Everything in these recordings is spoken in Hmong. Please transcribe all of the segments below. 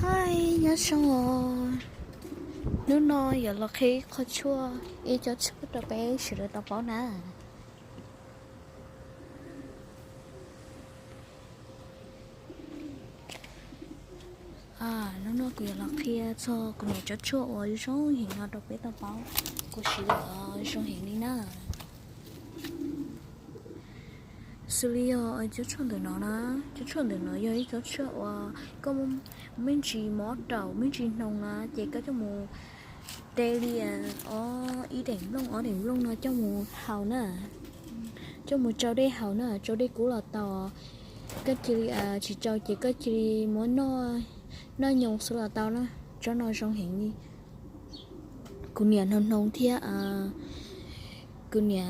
Hi, nyob zoo os. Hnub no yuav los qhia ib qho tshuaj, ib co tshuaj rau peb sawv daws tau paub na. Hnub no kuv yuav los qhia txog kuv niam cov tshuaj uas zoo heev no rau peb tau paub. Kuv siv los zoo heev li na. Xws li yog cov tshuaj ntawm no na, cov tshuaj ntawm no yog ib cov tshuaj uas koj me ntsis mob raum me ntsis hnoos na ces koj coj mus de li ob ib deem nplooj ob deem nplooj no coj mus haus na, coj mus tsau dej haus na, tsau dej kub los tau. Koj cia li tsis tsau ces koj cia li muab noj nyoos xwb los tau na. Tsob no zoo heev li. Kuv niam hnoos hnoos thiab kuv niam,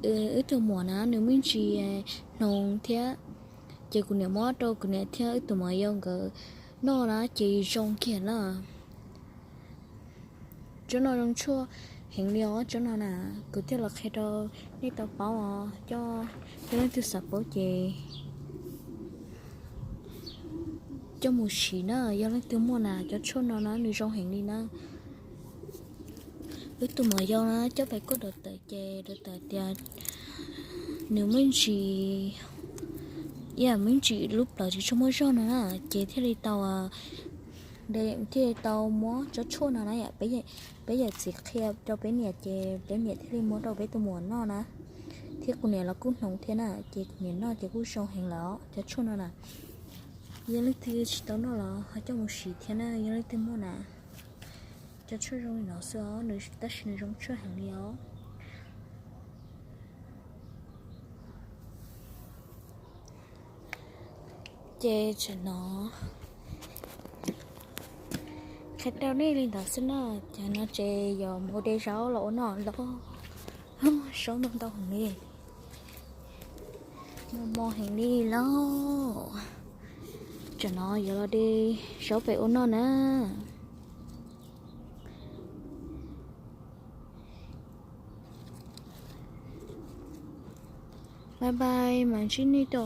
wb tug muam na nws me ntsis hnoos thiab, ces kuv niam muab rau kuv niam thiab wb tus muam yau nkawd noj na ces zoo kiag na. Tsob no zoo tshuaj heev li os, tsob no na. Kuv thiaj los qhia rau nej tau paub os, coj, yog leej twg xav paub ces coj mus siv na. Yog leej twg muaj na, cov tshuaj no na nws zoo heev li na. Wb tus muam yau na coj pais kuaj dov tawm ces dov tawm tias nws me ntsis, ib yam me ntsis lub plawv tsis tshua muaj zog no na, ces thiaj li tau, thiaj li tau muab tsob tshuaj no na. Peb yawm txiv qhia rau peb niam ces peb niam thiaj li muab rau peb tus muam noj na. Thiab kuv niam los kuj hnoos thiab na, ces kuv niam noj ces kuj zoo heev lawm os cov tshuaj no na. Yog leej twg tsis tau noj los ho coj mus siv thiab na, yog leej twg muaj na. Cov tshuaj zoo li no xwb os, tab sis nws zoo tshuaj heev li os. Ces tsam no qhia rau nej li ntawd xwb na. Ces no ces yuav mus de zaub los ua noj los, zaub ntau ntau heev li, mos mos heev li lauj. Tsam no yuav los de zaub pem ua noj na. Bye bye, mam ntsib nej dua.